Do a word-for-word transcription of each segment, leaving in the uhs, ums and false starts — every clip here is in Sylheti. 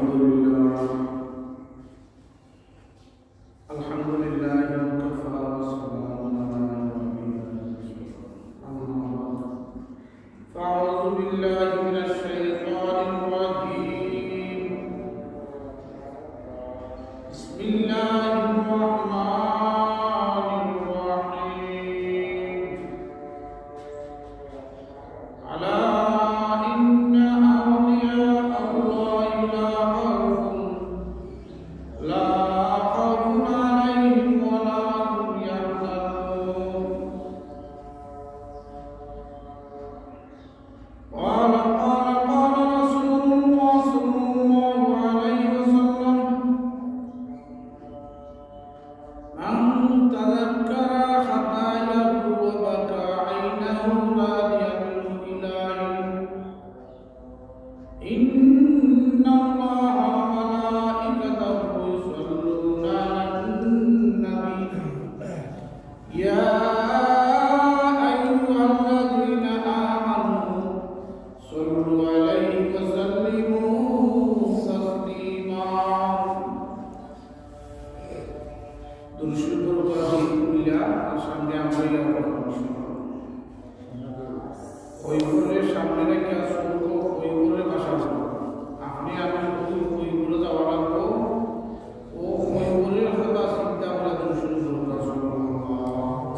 الحمد لله. الحمد لله وكفى وسلام على عباده. أما بعد. فأعوذ بالله من الشيطان الرجيم. بسم الله الرحمن الرحيم. ألا إن أولياء الله لا خوف، لا خوف عليهم ولا هم يحزنون. قال، قال، قال رسول الله صلى الله عليه وسلم: من تذكر خطاياه وبكى عينه راضية منه إلى عند، إن الله وملائكته يصلون على النبي. يا أيها الذين آمنوا صلوا عليه وسلموا تسليما. দুরূদ শরীফ পড়া কইলা, আর সামনে আমরা ইয়া করব। কবররে সামনে রাখিয়া শুরু করব, কবররে ভাষা বলব। আপনি আমি যদি কবরে যাওয়া লাগবো, ও কবরের কথা চিন্তা করে দুরূদ শরীফ পড়ব।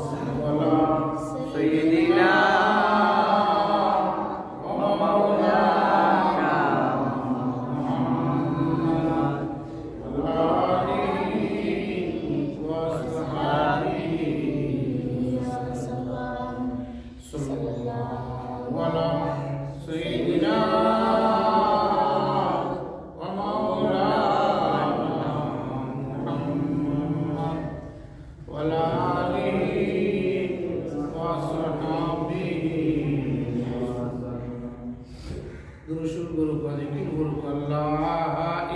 সাল্লাল্লাহু আলা সাইয়্যিদিনা ওয়া মাওলানা মুহাম্মদ। দুরূদ শরীফ পড়ুক, জিকির করুক, লা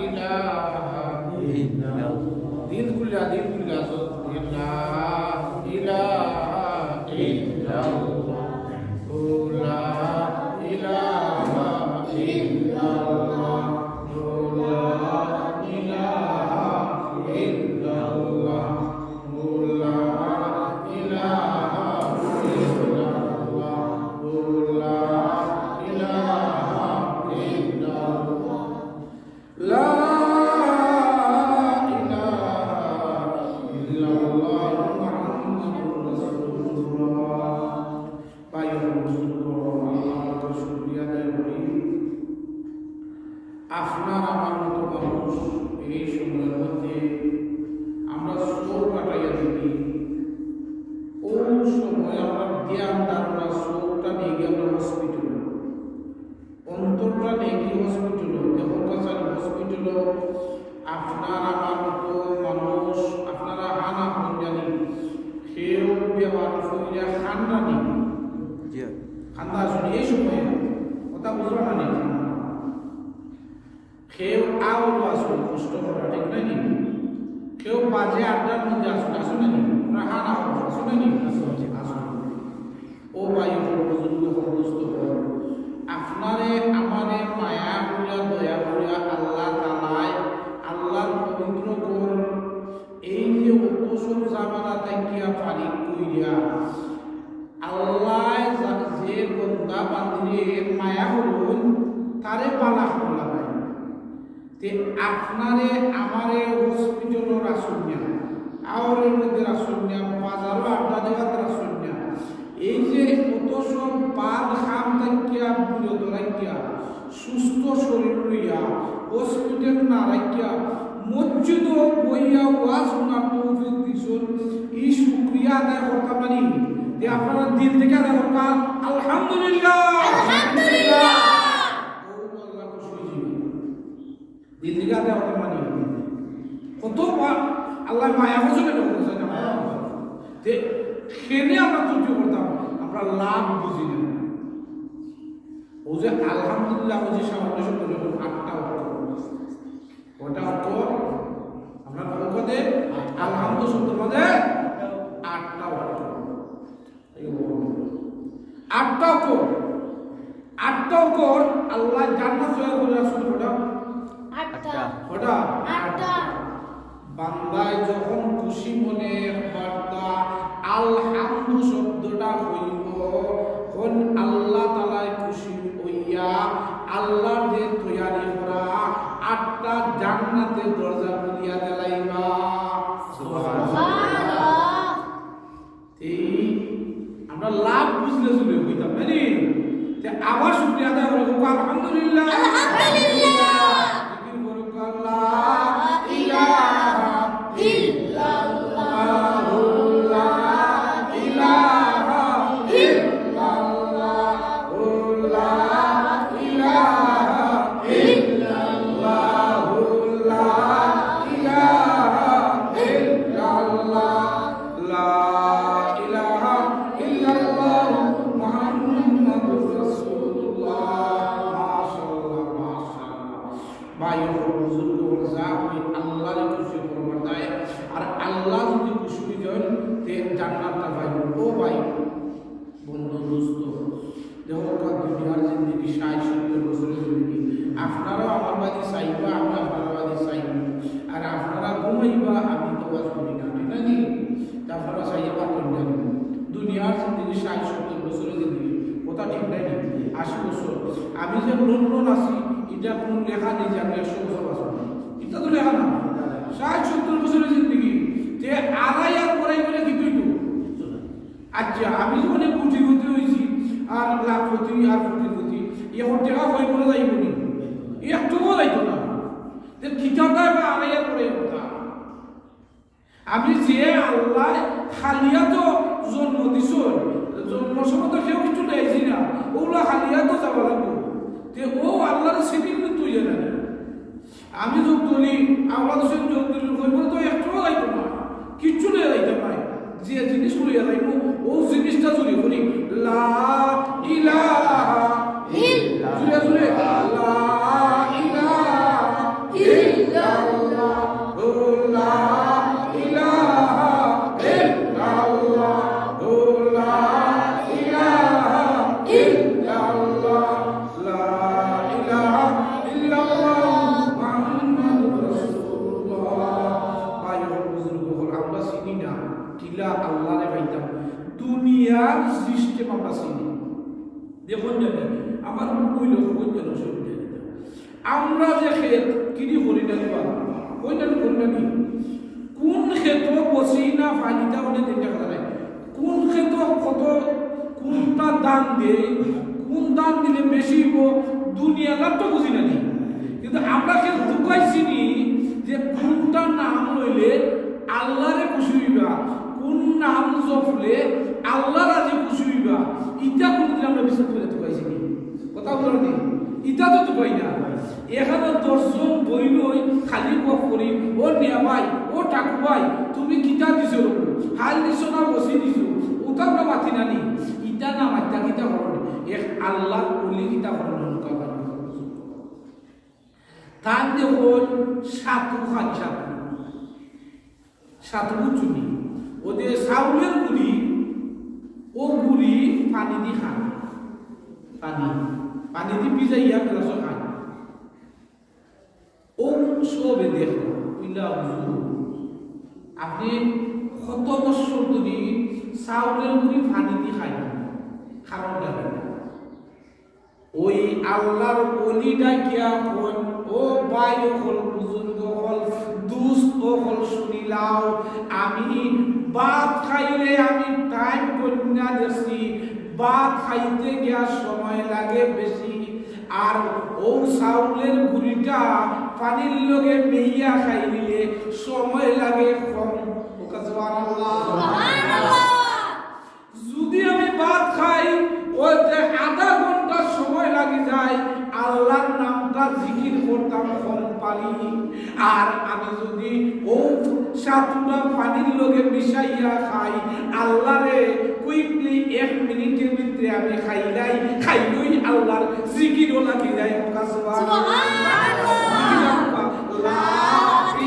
ইলাহা ইল্লাল্লাহ। দিল খুলিয়া, দিল খুলিয়া, লা ইলাহা ইল্লাল্লাহ, লা ইলাহা ইল্লাল্লাহ, লা ইলাহা ইল্লাল্লাহ। ভাই ও বুজুর্গ, আল্লাহর কাছে শুকরিয়া আদায় করি। আপনার আমার মতো মানুষ এই সময়ের মধ্যে আমরা চোখ কাটাইয়া দেখি, কোন সময় আমরা ধ্যান ধারণা চোখটা নিয়ে গিয়ে আমরা হসপিটালে, অন্তরটা নিয়ে গিয়ে হসপিটালে, দেহটা চালি হসপিটালে। আপনার আমার মতো মানুষ, আপনারা হানা হন জানি, কেউ বেমার হইলে খান্না নেই। জি। খান্না আসলে এই সময় কথা বুঝলো না নি? কেউ আউল আসুন, কষ্ট করা ঠিক না নি? কেউ বাজে আড্ডার মধ্যে আসুন, আসুন না নি? আমরা হানা হন, আসুন না নি? আসুন, আসুন। ও ভাই, ও বুজুর্গ, ও দোস্ত, আপনারে আমারে মায়া করিয়া, দয়া করিয়া আল্লাহ তাআলায়, আল্লাহর পবিত্র ঘর, এই যে অত সব ঝামেলা থাকিয়া ফারিগ করিয়া, আল্লাহ যা-, যে বন্দা বান্দিরে মায়া করুন, তারে বালা করলা ভাই। তে আপনারে আমারে হসপিটালো রাখছইন না, আওরের মধ্যে রাখছইন না, বাজারো আড্ডা দেওয়াত রাখছইন না। এই যে অত সব বাদ কাম থাকিয়া বিরত রাখিয়া, সুস্থ শরীর লইয়া, হসপিটাল না রাখিয়া, মসজিদো বইয়া ওয়াজ শোনার তৌফিক দিছইন, এই শুকরিয়া আদায় করতাম পারি। তে আপনারা দিল থেকে আদায় করবা, আলহামদুলিল্লাহ। আলহামদুলিল্লাহ। ও আল্লাহ খুশি হইবা। দিল থেকে আদায় করতাম পারি। কত বা-, আল্লাহ মায়া করছে না, করছে না, মায়া করছে। তে, কেনে আমরা ত্রুটি করতাম, আমরা লাভ বুঝি না। ও যে আলহামদুলিল্লাহ, ও যে সামান্য শব্দ, যখন আটটা অক্ষর। কয়টা অক্ষর? আমরা কত দে? আলহামদু শব্দ মানে আটটা অক্ষর। এই বলুন। আটটা অক্ষর। আটটা অক্ষর আল্লাহ জান্নাত তৈরি করে আসুন কয়টা? আটটা। কটা? আটটা। বান্দায় যখন খুশি মনে একবারতা আলহামদু শব্দটা কইবো, অখন আল্লাহ তাআলায় খুশি অইয়া আল্লাহর যে তৈয়ারি করা আটটা জান্নাতের দরজা খুলিয়া দিলাইবা। সুবহানাল্লাহ। এই আমরা লাভ বুঝলে চলে কইতাম, তাই নি? তে আবার শুকরিয়া আদায় করবো, আলহামদুলিল্লাহ। আলহামদুলিল্লাহ। জিকির করুক, লা ইলাহা ইল্লাল্লাহু, লা ইলাহা ইল্লাল্লাহু, লা ইলাহা ইল্লাল্লাহু, লা ইলাহা ইল্লাল্লাহ। লা ইলাহা ইল্লাল্লাহু মুহাম্মাদুর রাসূলুল্লাহ। মাশাআল্লাহ, মাশাআল্লাহ। ভাই ও বুজুর্গ, যা অয় আল্লাহরে খুশি করবার দায়। আর আল্লাহ যদি খুশি অইযাইন, তে জান্নাতটা পাইবো। ও ভাই, বন্ধু, দোস্ত, দেখো, দুনিয়ার জিন্দেগি ষাইট সত্তর বছরের জিন্দেগি। আপনারাও আমার বাদে চাইবা, আমি আপনারার বাদে চাইমু। আর আপনারা ঘুমাইবা, আমি তো ওয়াজ করি না, ঠিক না নি? তা আপনারা চাইয়া পাবেন না। দুনিয়ার জিন্দেগি ষাইট সত্তর বছরের জিন্দেগি, কথা ঠিক না নি? আশি বছর। আমি যে লন্ডন আছি, ইটা কুনু লেখা নাই যে আমি একশো বছর বাঁচমু। ইটা তো লেখা না। ষাইট সত্তর বছরের জিন্দেগি, তে আড়াই আর পড়াই বলে কি তুই তো? আচ্ছা, আমি যখন কোটিপতি অইছি আর লাখপতি আর কোটিপতি, অখন টেকা কই করে যাইবো নি? একটুও যাইতো না। তে কিতাটা বা আড়াইয়া পড়ে কথা। আমি যে আল্লাহ খালিয়া তো জন্ম দিছইন, জন্ম সময় তো কেউ কিছু লইছি না, ওগুলা খালিয়া তো যাওয়া লাগবো। তে ও আল্লাহর সেদিন তুই জানি। আমি যোগ তুলি, আমরা তো সব যোগ তুলি, কইবো তো একটুও যাইতো না, কিচ্ছু লইয়া যাইতাম নায়। যে জিনিস লইয়া যাইবো, ও জিনিসটা চুরি করি। লা ইলাহা ইল্লাল্লাহ। জুরে জুরে। লা ইলাহা ইল্লাল্লাহ। লা ইলাহা ইল্লাল্লাহ। লা ইলাহা ইল্লাল্লাহ। লা ইলাহা ইল্লাল্লাহু মুহাম্মাদুর রাসূলুল্লাহ। ভাই ও বুজুর্গ অকল, আমরা চিনি না কিলা আল্লাহরে পাইতাম। দুনিয়ার system আমরা চিনি। দেখইন জানি, আমার মুখ অইল, দেখইন জানি, শুনইন জানি। আমরা যে খেত কিনি করি না নি বা, কই না নি, করি না নি? কোন খেতো বসি না পানিটা অনেক দিন দেখা যায়। কোন খেতো কত, কোনটা ধান দেয়, কোন ধান দিলে বেশি অইবো, দুনিয়ার লাভ তো বুঝি না নি। কিন্তু আমরা কেউ তুকাইছি নি যে কোনটা নাম লইলে আল্লাহরে খুশি অইবা, কোন নাম জপলে আল্লাহ রাজি খুশি অইবা, ইটা কোনদিন আমরা বিচার করি তুকাইছি নি? কথা বুঝলা নি? ইটা তো তুকাই না। এখানো দশজন বইলই খালি গফ করি, "ও নিয়া ভাই, ও টাকু ভাই, তুমি কিতা দিছো? হাল দিছো না বসি দিছো?" ওটা আমরা মাতি না নি। ইটা না মাতিতা কিতা করইন? এক আল্লাহর ওলি কিতা করইন? তান দেখইন সাতু খান সাতু। সাতু বুঝছইন নি? ও যে চাউলর গুড়ি, ও গুড়ি পানি দি খায়। পানি, পানি দি ভিজাইয়া গ্লাসো খায়। ও সবে দেখইন, কইলা, "হুজুর, আপনে কত বছর ধরি চাউলর গুড়ি পানি দি খাইন, কারণটা কিতা?" ওই আল্লাহর ওলি ডাকিয়া কইন, "ও ভাই অকল, বুজুর্গ অকল, দুস্ত অকল, শুনিলাও, আমি ভাত খাইলে আমি time গণিয়া দেখছি, ভাত খাইতে গিয়া সময় লাগে বেশি, আর ও চাউলর গুড়িটা পানির লগে মিইয়া খাইলে সময় লাগে কম।" ওকা সুবহানাল্লাহ। সুবহানাল্লাহ। যদি আমি ভাত খাই, ওতে আধা ঘন্টা সময় লাগি যায়, আল্লাহর নামটা জিকির করতাম কম পারি। আর আমি যদি ও সাতুটা পানির লগে মিশাইয়া খাই, আল্লাহরে quickly এক মিনিটের ভিতরে আমি খাইলাই, খাইলই আল্লাহর জিকিরও লাগি যায়। ওকা সুবহানাল্লাহ। সুবহানাল্লাহ। লা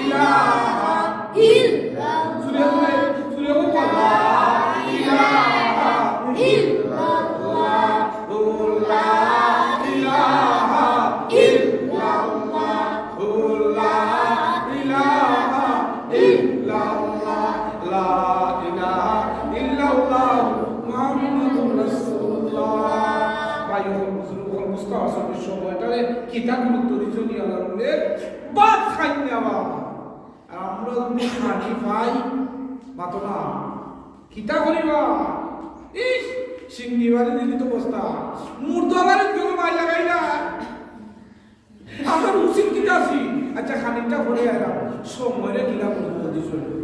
ইলাহা ইল্লাল্লাহ। জুরে জুরে, জুরে বলো, লা ইলাহা ইল্লাল্লাহ, লা ইলাহা ইল্লাল্লাহ, লা ইলাহা ইল্লাল্লাহ মুহাম্মাদুর রাসূলুল্লাহ। ভাই অকল, বুজুর্গ অকল, বুঝতা পারছইন নি সময়টারে কিতা গুরুত্ব দিছইন নি আল্লাহর বন্দেগি? ভাত খাইন না বা। আর আমরা যদি খানি পাই, মাতো না। কিতা করিবা? ইস, সিঙ্গি বাড়ি দিলি তো বস্তা। মুর্দা বাড়ি গেলে মাই লাগাই না। আমরা উচিত কিতা আছি? আচ্ছা, খানিকটা পরে আইলাম। সময়রে কিলা গুরুত্ব দিছইন।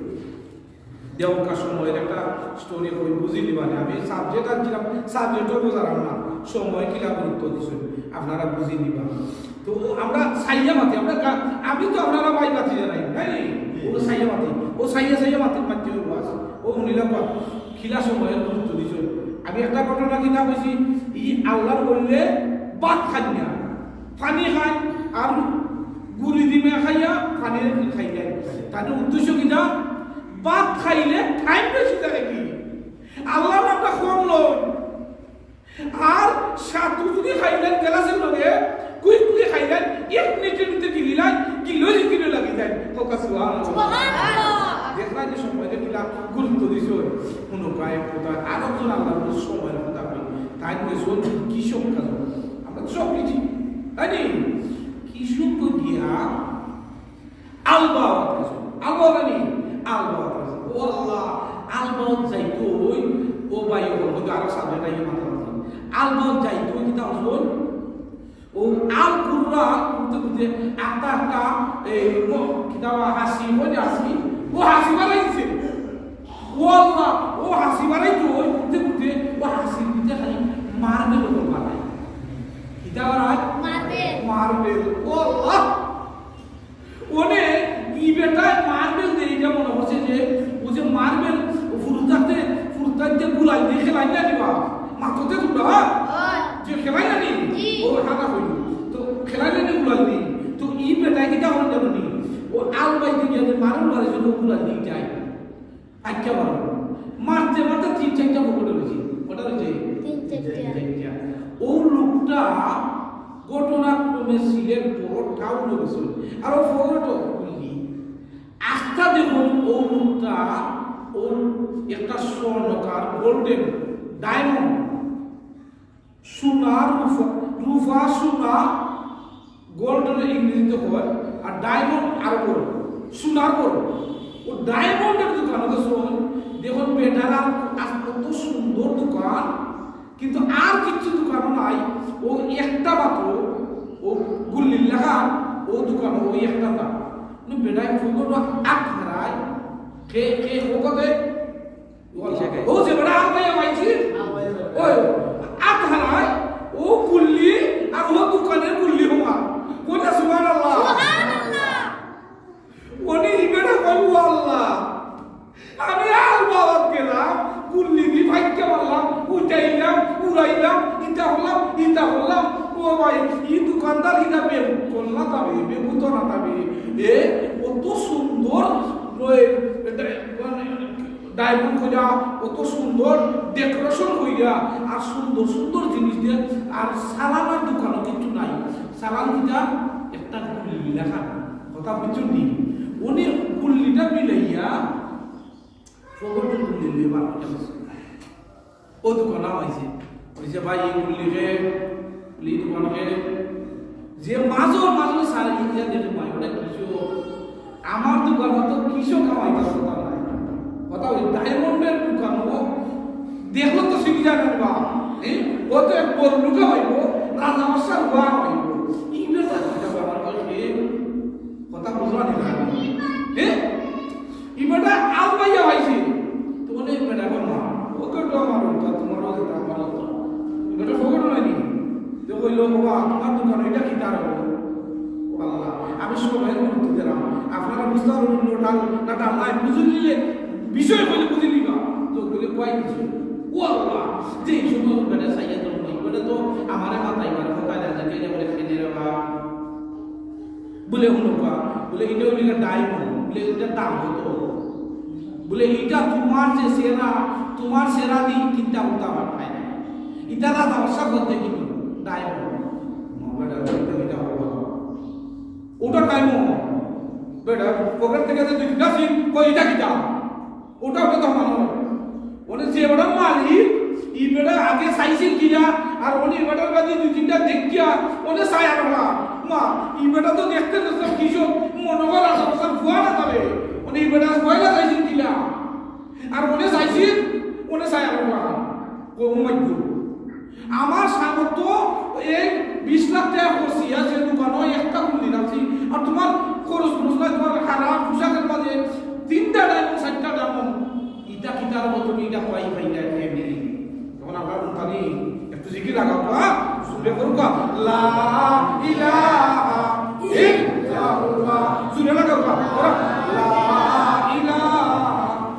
দেওকা সময়র একটা story কই, বুঝি নিবা নি। আমি subject আনছিলাম, subject-ও বুঝালাম না। সময় কিলা গুরুত্ব দিছইন, আপনারা বুঝি নিবা। তো আমরা চাইয়া মাতি, আমরা গা-, আমি তো আপনারা ভাই মাতি জানাই, তাই নি? ও চাইয়া মাতি, ও চাইয়া চাইয়া মাতি, মাতি ও আছে। ও হুনিলা বা, কিলা সময়র গুরুত্ব দিছইন। আমি একটা ঘটনা কিতা কইছি, ই আল্লাহর বললে ভাত খাইন না, পানি খাইন, আর গুলি দিমে খাইয়া, পানি খাইলেন। তাদের উদ্দেশ্য কিতা? ভাত খাইলে time বেশি থাকে কি? আল্লাহর নামটা কম লইন। আর সাতু যদি খাইলেন গেলাসের লগে, quickly খাইলেন, এক মিনিটের ভিতরে গিলিলেন, গিললে জিকিরে লাগি যায়। কউক্কা সুবহানাল্লাহ। সুবহানাল্লাহ। দেখলা নি সময়রে কিলা গুরুত্ব দিছইন। হুনো কায় কথা, আর একজন আল্লাহর সময়র কথা কই। তাইন গেছইন কৃষক কাজ। আমরা তো সব কৃষি, তাই নি? কৃষক গিয়া আলবাওত গেছইন। আলবাওত নি? আলবাওত গেছইন। ও আল্লাহ, আলবাওত যাইতো অই, ও ভাই, ও বন্ধু, আরো subject আইয়া মাথা মাথা। আলবাওত যাইতো অই, কিতা অইছে? ও আল কুররা করতে করতে আস্তা আস্তা, এই, ম-, কিতা বা হাসি, ওই যে হাসি, ও হাসি বাড়াই দিছে। ও আল্লাহ, ও হাসি বাড়াইতো অই করতে করতে, ও হাসির ভিতরে খালি marble অকল বাড়াই। কিতা বাড়াই? Marble। Marble। ও আল্লাহ। অনে ই বেটায় marble দেয়, ইটা মনে করছে যে ও যে marble, ও ফুরুত থাকতে, ফুরুত থাকতে গুলাই দিয়া খেলাইন না নি বা? মাততে তোমরা, হ্যাঁ? অয়। যে খেলাইন না নি? জি। ও হানা হইল। তো খেলাইন না নি গুলাই দি? তো ই বেটায় কিতা করে জানো নি? ও আলবাইতে গিয়া যে marble মারে, যে ও গুলাই দি যায়। আচ্ছা বাবা, মারতে মারতে তিন চাইরটা পকেটে রইছে। কয়টা রইছে? তিন চাইরটা। তিন চাইরটা। ও লোকটা ঘটনাক্রমে সিলেট বড় টাউনে গেছে। আর ও পকেটে গুল্লি। আস্তা দেখইন ও লোকটা, ওর একটা স্বর্ণকার, golden, diamond, সোনা, রূপা, রূপা, সোনা, gold অইলে ইংরেজিতে কয়, আর diamond আরো বড়, সোনার বড়। ও diamond-এর দোকানো গেছইন, দেখইন বেটার আর কত সুন্দর দোকান, কিন্তু আর কিচ্ছু দোকানো নাই। ও একটা মাত্র, ও গুল্লির লাখান, ও দোকানো ওই একটা দাম। মানে বেটায় পকেটো আত হারায়, খে, খে, ও কতে ও যে বেটা আলবাইয়া পাইছি, ওই আত হারায়, ও গুল্লি, আর ও দোকানের গুল্লি হওয়া। কইলা সুবহানাল্লাহ। সুবহানাল্লাহ। অনে ই বেটা কয়, "ও আল্লাহ, আমি আলবাওত গেলাম, গুল্লি দি ফাইক্কা মারলাম, উঠাইলাম, উড়াইলাম, ইটা করলাম, ইটা করলাম।" ও ভাই, ই দোকানদার ইটা বেবুত করলা তবে, বেবুত না তবে। এ, অত সুন্দর, মানে, diamond কইরা, অত সুন্দর decoration কইরা, আর সুন্দর সুন্দর জিনিস দিয়া, আর চালানর দোকানো কিচ্ছু নাই। চালান কিতা? একটা গুল্লি লাখান। কথা বুঝছইন নি? অনে গুল্লিটা মিলাইয়া পকেটো গুল্লি লইয়া বার করিয়া গেছে। ও দোকানো আইছে, কইছে, "ভাই, ই গুল্লি কে, ই দোকান কে?" যে মাঝে মাঝে সারে ইয়া দেখে, "ভাই, ওটা কিসো? আমার দোকানো তো কিসো কামাই করার কথা নাই।" কথা ওই diamond-এর দোকানো দেখলে তো চিনি যায় না বা, এ? ও তো এক বড় লোক হইব, রাজা বাদশার হওয়া হইব। ই বেটা কিতা ব্যাপার করে? কথা বুঝলা নি? এ? ই বেটা আলবাইয়া পাইছে। তো অনে ই বেটা কয়, "না, ও তো একটু আমার ওটা, তোমারও যেটা, আমারও ওটা।" ই বেটা পকেটো নাই নি? তো কইলো, "বাবা, তোমার দোকানো ইটা কিতা রাখো?" ও আল্লাহ, আমি সময়ের গুরুত্ব দিলাম। আপনারা বুঝতে পারবেন, ডাল, না ডাল নাই, বুঝে নিলে, বিষয় কইলে বুঝে নিবা। তো কইলে, "কয় কিছু?" ও আল্লাহ, যে এই সময় ই বেটা চাইয়া তো নাই, ই বেটা তো আমারে মাথায় মারে, কোথায় না, যে কেনে বলে, "খেলে রে বা।" বলে, "হুনো বা।" বলে, "ইটা অইলো diamond।" বলে, "ইটার দাম কত?" বলে, "ইটা তোমার যে চেহারা, তোমার চেহারা দি কিনতা উঠতা পারতায় না। ইটা রাজা বাদশা করতে কিন্তু diamond।" মা বেটা, "ইটা, ইটা অইবো না।" ওটা diamond। বেটা, পকেট থাকি যে দুইটা সিম, কই, "ইটা কিতা?" ওটা কথা মানো। অনে যে বেটার মালিক, ই বেটা আগে চাইছিল কিনা, আর অনে ই বেটার বাদে দুই তিনটা দেখিয়া, অনে চাই আর না। মা, ই বেটা তো দেখতে দেখতে কিশোর, মনে হয় রাজা বাসার ফুয়া না তবে। অনে ই বেটা পয়লা চাইছিল কিনা, আর অনে চাইছিল, অনে চাই আর না। ও মাই গো। আমার সামর্থ্য এই বিশ লাখ টেকা খরচ, ইয়া যে দোকানো একটা খুলি রাখছি, আর তোমার খরচ খরচ নাই, তোমার হারা পোশাকের মাঝে তিনটা ডায়মন্ড, চারটা ডায়মন্ড, ইটা কিতার মতো তুমি ইটা পাই পাই না এমনি। তখন আমরা বলতাম, একটু জিকির লাগাও, হ্যাঁ? জোরে করুক, লা ইলাহা ইল্লাল্লাহ। জোরে লাগাও, লা ইলাহা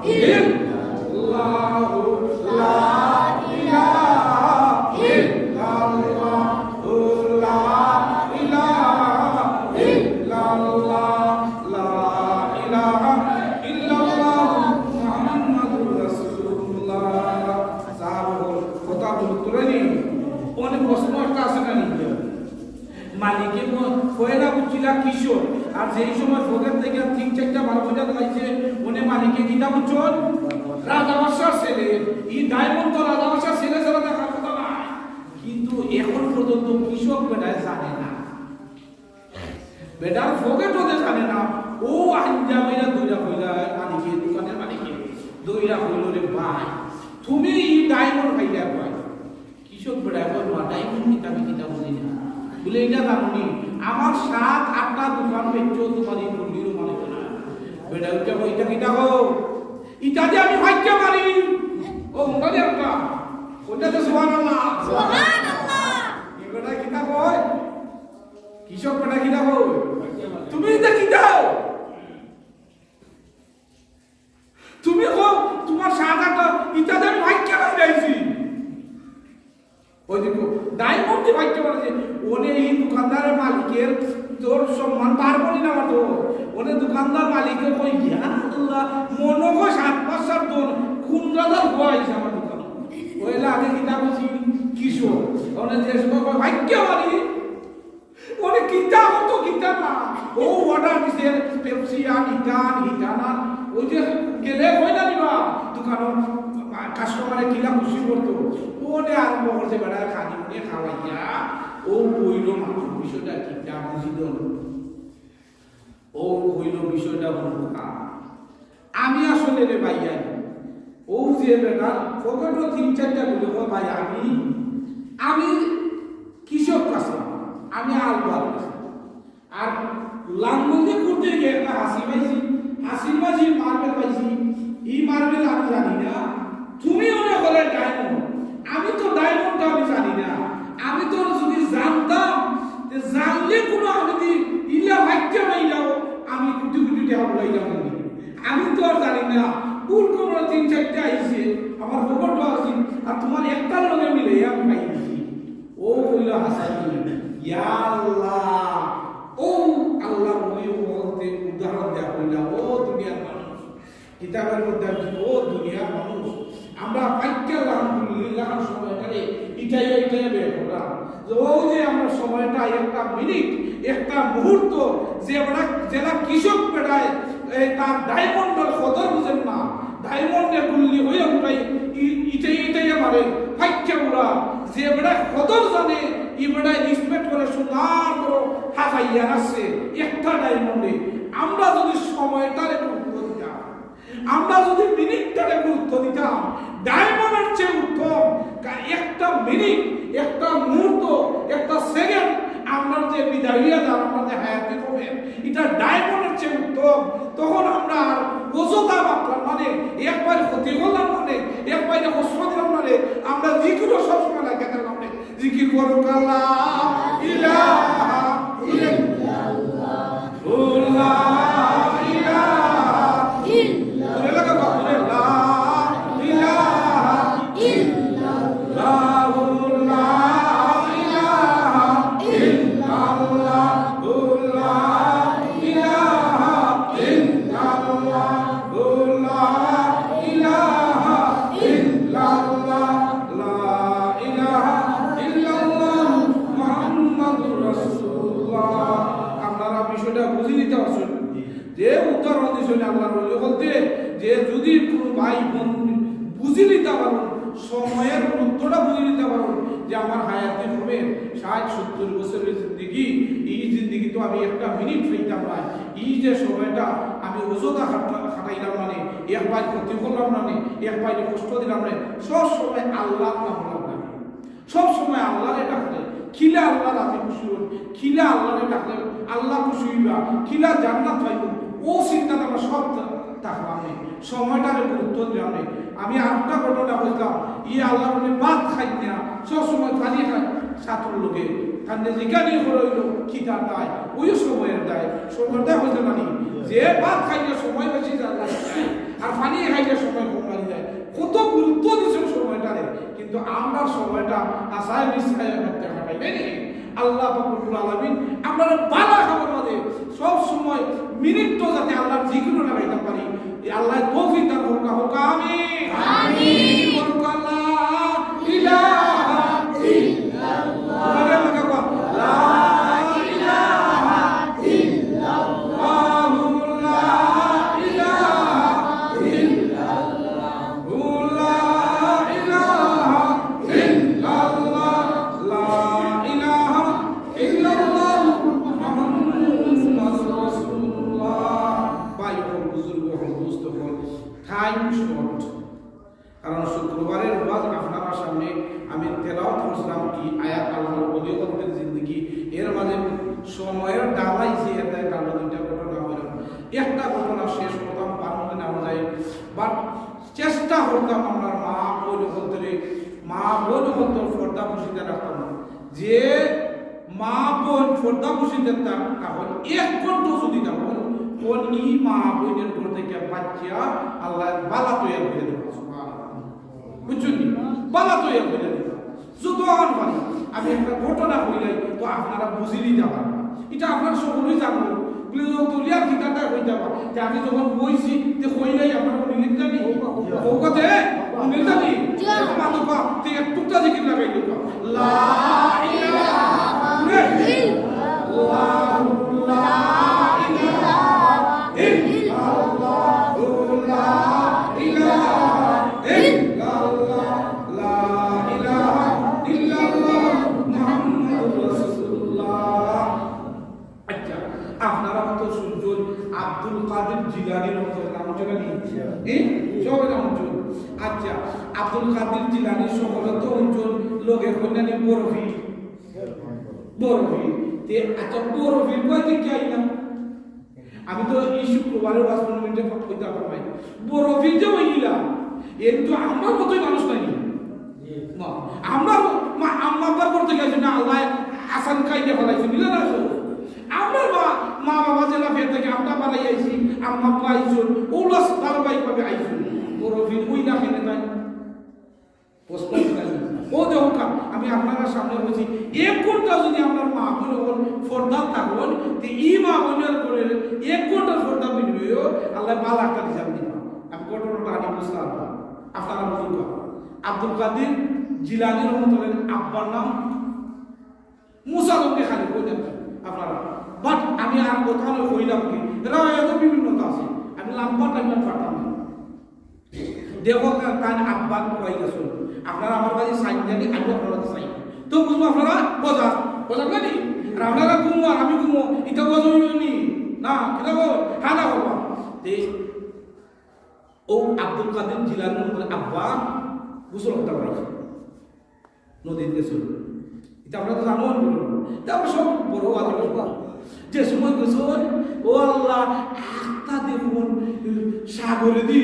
ইল্লাল্লাহু লা ইলাহা ইল্লাল্লাহু লা ইলাহা ইল্লাল্লাহ, লা ইলাহা ইল্লাল্লাহু মুহাম্মাদুর রাসূলুল্লাহ। সাহাবা অকল কথা বলতে পারেনি, অনেক প্রশ্ন একটা আছে না নি? মালিকে ম-, পয়লা বুঝছিলা কিশোর, আর যেই সময় পকেট থাকি তিন চারটা বারো হাজার পাইছে, অনে মালিকে কিতা বুঝছইন? রাজা বাদশার ছেলে। ই ডায়মন্ড তো রাজা বাদশার ছেলে ছাড়া দেখার কথা না। কিন্তু এখন পর্যন্ত কৃষক বেটায় জানে না, বেটার পকেটও যে জানে না। ও আঞ্জা মেয়েরা দইরা কইলা মালিকে, দোকানের মালিকে দইরা কইল, "রে ভাই, তুমি ই ডায়মন্ড পাইলা কই?" কৃষক বেটায় কয়, "মা, ডায়মন্ড কিতা আমি কিতা বুঝি না।" বলে, "ইটা জানো নি? আমার সাত আটটা দোকান বেচছো তোমার ই গুল্লির মালিক না।" বেটায় উঠে কয়, "ইটা কিতা গো? ইটা যে আমি ভাগ্য মারি।" ও, হুনবা নি একটা? ওইটা তো সুবহানাল্লাহ। সুবহানাল্লাহ। ই বেটায় কিতা কয়? কৃষক বেটায় কিতা কয়? তুমি ইটা কিতা? তুমি কও, তোমার সাত আটটা ইটা যে আমি ভাগ্য মারি আইছি। ওই দেখো, ডায়মন্ড দি ভাগ্য মারি যে, অনে ই দোকানদারের মালিকের তোর সম্মান বাড়বো নি না বাড়বো? অনে দোকানদার মালিকে কই, "ইয়া আল্লাহ, মনে হয় সাত পাঁচ সাত জন কোন রাজার হওয়া আইছে আমার দোকান।" ওইলা আগে কিতা বুঝি কিশোর, অনে যে সময় কয়, "ভাগ্য মারি।" অনে কিতা অতো কিতা না, ও অর্ডার দিছে, পেপসি আন, ইটা আন, ইটা আন। ওই যে গেলে কয় না নিবা, দোকানো কাস্টমারে কিলা খুশি করতো, অনে আরম্ভ করছে বেটায় খানি অনে খাওয়াইয়া, ও বইল মানুষ বিষয়টা কিতা বুঝিল না। ও কইল বিষয়টা বলুন। আমি আসলে রে ভাই, আমি ও যে বেটা পকেটও তিন চারটা মিলে, "ও ভাই, আমি, আমি কৃষক কাছে, আমি আলু বাদ।" আর লাঙ্গল দিয়ে করতে গিয়ে একটা হাসি পাইছি, হাসির মাঝে মার্বেল পাইছি, এই মার্বেল আমি জানি না। তুমি অনে বলে ডায়মন্ড, আমি তো ডায়মন্ডটা আমি জানি না। আমি তো যদি জানতাম, তে জানলে কোনো আমি দি ইলা ভাগ্য পাইলাম, আমি কোটি কোটি টাকা উড়াইলাম নি। আমি তো আর জানি না, ভুল কোনো তিন চারটা আইছে, আমার পকেটও আছে, আর তোমার একটার লগে মিলে আমি পাইছি। ও কইল হাসানি, ইয়া আল্লাহ, ও আল্লাহ, উনি বলতে উদাহরণ দেয়া কইলা, ও দুনিয়ার মানুষ, কিতাবের মধ্যে আছে, ও দুনিয়ার মানুষ, আমরা ভাগ্য আলহামদুলিল্লাহ সময়টারে ইটাই ইটাই বের করলাম। যে ও যে আমরা সময়টা, একটা মিনিট, একটা মুহূর্ত, যে বেটা, যেটা কৃষক বেটায়, এই তার ডায়মন্ডের কদর বুঝেন না, ডায়মন্ডে গুল্লি হয়ে উঠাই, ই-, ইটাই ইটাই আমারে ভাগ্য উড়া, যে বেটায় কদর জানে, ই বেটায় রেসপেক্ট করে সুন্দর করে হাজাইয়া রাখছে একটা ডায়মন্ডে। আমরা যদি সময়টারে গুরুত্ব দিতাম, আমরা যদি মিনিটটারে গুরুত্ব দিতাম, ডায়মন্ডের চেয়ে উত্তম। কা-, একটা মিনিট, একটা মুহূর্ত, একটা সেকেন্ড, আমরা যে বিদায় হইয়া যান, আমরা যে হায়াতি কমে, এটা ডায়মন্ডের চেয়ে উত্তম। তখন আমরা আর অযথা মাতলাম মানে, একবার ক্ষতি করলাম মানে, একবার কষ্ট দিলাম মানে, আমরা জিকিরও সবসময় লাগে থাকলাম মানে, জিকির করুক লা ইলাহা ইল্লাল্লাহ। লা ইলাহা ইল্লাল্লাহ। লা ইলাহা ইল্লাল্লাহ। লা ইলাহা ইল্লাল্লাহ। লা ইলাহা ইল্লাল্লাহ। লা ইলাহা ইল্লাল্লাহ। লা ইলাহা ইল্লাল্লাহ মুহাম্মাদুর রাসূলুল্লাহ। আপনারা বিষয়টা বুঝি নিতে পারছেন। যে উদাহরণ দিয়েছেন আল্লাহর ওলি বলতে, যে যদি কোনো আই বন্ধু, বুঝি নিতা পারুন, সময়র গুরুত্বটা বুঝি নিতা পারুন, যে আমার হায়াতি হবে ষাট সত্তর বছরের জিন্দেগি, এই জিন্দেগি তো আমি একটা মিনিট পাইতাম না। এই যে সময়টা আমি অযথা খাটলা-, খাটাইলাম না নে, এক ভাইর ক্ষতি করলাম না নে, এক ভাইরে কষ্ট দিলাম না নে, সব সময় আল্লাহর নাম লইলাম না। সব সময় আল্লাহরে ডাকলে, কিলা আল্লাহ রাজি খুশি হন, কিলা আল্লাহরে ডাকলে আল্লাহ খুশি হইবা, কিলা জান্নাত পাইব, ও চিন্তা আমরা সব থাকলাম নে। সময়টারে গুরুত্ব দিলাম নে। আমি আরেকটা ঘটনা বুঝলাম, ইয়ে আল্লাহ বলে ভাত খাই না, সব সময় পানি খাই, ছাত্র লোকে তার যেখানে হলো হইলো কি তার দায়, ওই সময়ের দায়, সময়টা হইতে পারি। যে ভাত খাইলে সময় বেশি যায়, আর পানি খাইলে সময় কম লাগে যায়। কত গুরুত্ব দিচ্ছেন সময়টারে, কিন্তু আমরা সময়টা আশায় মিশায় করতে পারি, তাই নি? আল্লাহ পাক রব্বুল আলামিন আমরা বালা খাবার মাঝে সব সময় মিনিট তো যাতে আল্লাহর জিকিরও লাগাইতে পারি, এই আল্লাহ তৌফিক দান করুক, হোক আমিন। আমিন। বলুক, লা ইলাহা ইল্লাল্লাহ। লা ইলাহা ইল্লাল্লাহ। লা ইলাহা ইল্লাল্লাহ। লা ইলাহা ইল্লাল্লাহ। লা ইলাহা ইল্লাল্লাহ মুহাম্মাদুর রাসূলুল্লাহ। ভাই অকল, বুজুর্গ অকল, দোস্ত অকল, time short। কারণ শুক্রবারের ওয়াজ আপনারার সামনে আমি তেলাওয়াত করছিলাম, কি আয়াত আল্লাহর ওলি অকলর জিন্দেগি, এর মাঝে সময়র ঢাল আইছে, এর দায় কারণে দুইটা ঘটনা হইল। একটা ঘটনা শেষ করতাম, পারমুখে না যায়, but চেষ্টা করতাম আমরা মা বোন অকলরে, মা বোন অকলর পর্দা পুশিতে রাখতাম। যে মা বোন পর্দা পুশিতে তা-, তখন এক ঘন্টা যদি তখন কোন ই মা বোনের ঘর থেকে বাচ্চা আল্লাহ বালা তৈরি করে দেবো। সুবহানাল্লাহ। বুঝছেন নি? বালা তৈরি করে দেবো। যত আহান পারি, আমি একটা ঘটনা কইলাই, তো আপনারা বুঝি নিতে পারবেন। এটা আপনারা সকলেই জানবো। বলে, "ও, তো লিয়ার কিতাটা কইতে পারো।" তে আমি যখন বইছি, তে কইলাই আপনারা উনি লিখতে নি? কৌকাতে? উনি লিখতে নি? মাতবা, তে এক টুকটা জিকির লাগাই দিবা। লা ইলাহা ইল্লাল্লাহ, লা ইলাহা ইল্লাল্লাহ, লা ইলাহা ইল্লাল্লাহ, লা ইলাহা ইল্লাল্লাহ, মুহাম্মাদুর রাসূলুল্লাহ। আচ্ছা, আপনারা তো শুনছেন আব্দুল কাদের জিলানীর মতো নাম শুনছেন নি? এ? সবাই নাম শুনছেন। আচ্ছা, আব্দুল কাদের জিলানীর সকলে তো শুনছেন, লগে কইনা নি বড় পীর। বড় পীর। তে এত বড় পীর কইতে কি আইলাম? আমি তো এই শুক্রবারের ওয়াজ পনেরো মিনিটে কইতে পারবাই। বড় পীর যে হইলাম, এর তো আমার মতোই মানুষ নাই। না, আমরা মা, আম্মা আব্বার পর থেকে আইছি না, আল্লাহ আসান খাইতে ফেলাইছি, বুঝলে না তো? আমরা মা, মা বাবা যে লাফিয়া থেকে আমরা বাড়াই আইছি, আম্মা আব্বা আইছুন, ওগুলো ধারাবাহিকভাবে আইছুন। বড় পীর ওই না খেলে তাই। ও দেখো কা, আমি আপনারা সামনে বলছি, এক ঘন্টা যদি আপনার মা বোন অকল পর্দা থাকবেন, তো এই মা বোনের করে এক ঘন্টার পর্দা বিনিময়ে আল্লাহ বালা একটা রিজাল্ট দিবা। আমি ঘটনাটা আনি বুঝলাম, আপনারা বুঝুন। আব্দুল কাদির জিলানী রহমতুল্লাহ আব্বার নাম মুসা রব্বি খালি কই দেন আপনারা। But আমি আর কথা নয় কইলাম কি, এরা এত বিভিন্নতা আছে, আমি লম্বা টাইম আর পারতাম না। দেখো, তা-, তান আব্বান কই গেছুন, আপনারা আমার কাছে সাইন জানি, আমি আপনারা কাছে সাইন। তো বুঝবো আপনারা বোঝা, বোঝা না নি? আর আপনারা ঘুমো আর আমি ঘুমো, এটা বোঝা হইল নি? না, এটা বল, হ্যাঁ না বাবা। তে ও আব্দুল কাদির জিলানী আব্বা গোসল করতে পারছে। নদীত গেছুন। এটা আমরা তো জানো, তা আমরা সব বড় আগে বলবো। যে সময় গেছুন, ও আল্লাহ, আখতা দেখুন, সাগরে দি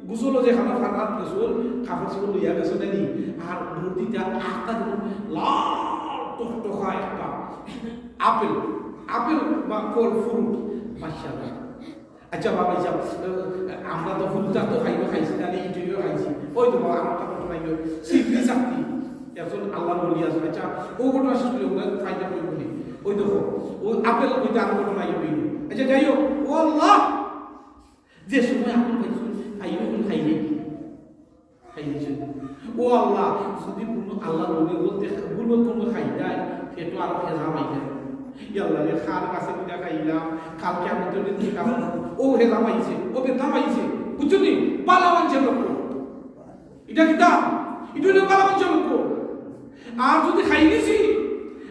গোসল যেখানে ফানাত গেছুন, কাপড় চোপড় লইয়া গেছুন, জানি, আর নদীটা আখতা দেখুন, লাল টকটকা একটা আপেল, আপেল বা ফল, ফ্রুট, মাশাআল্লাহ। আচ্ছা বাবা, আচ্ছা, আমরা তো ফুলটা তো খাইও খাইছি, তাহলে ইটুইও খাইছি। ওই তো বাবা, আমার তো ঘটনা ইয়ে, সিদ্ধি শক্তি। এখন আল্লাহ বলি আছে, আচ্ছা, ও ঘটনা শেষ করে ওরা ফাইদা করে বলি। ওই দেখো, ও আপেল ওই তো আরো ঘটনা ইয়ে হইল। আচ্ছা, যাই হোক, ও আল্লাহ, যে সময় আপেল খাইছো, খাইও এখন খাইনি। খাই দিছে। ও আল্লাহ, যদি কোনো আল্লাহ নবী বলতে ভুলও কোনো খাই দেয়, সে তো আরো হেজাম আই যায়। ইয়া আল্লাহ রে, খার কাছে কিনা খাইলাম, কালকে আমি তো নিতে খাবো। ও হেজাম আইছে, ও বেতাম আইছে। বুঝছো নি? পালা লক্ষণ। ইটা কিতা? ইটা অইলো ভালা মানষর লক্ষণ। আর যুদি খাই নিছি,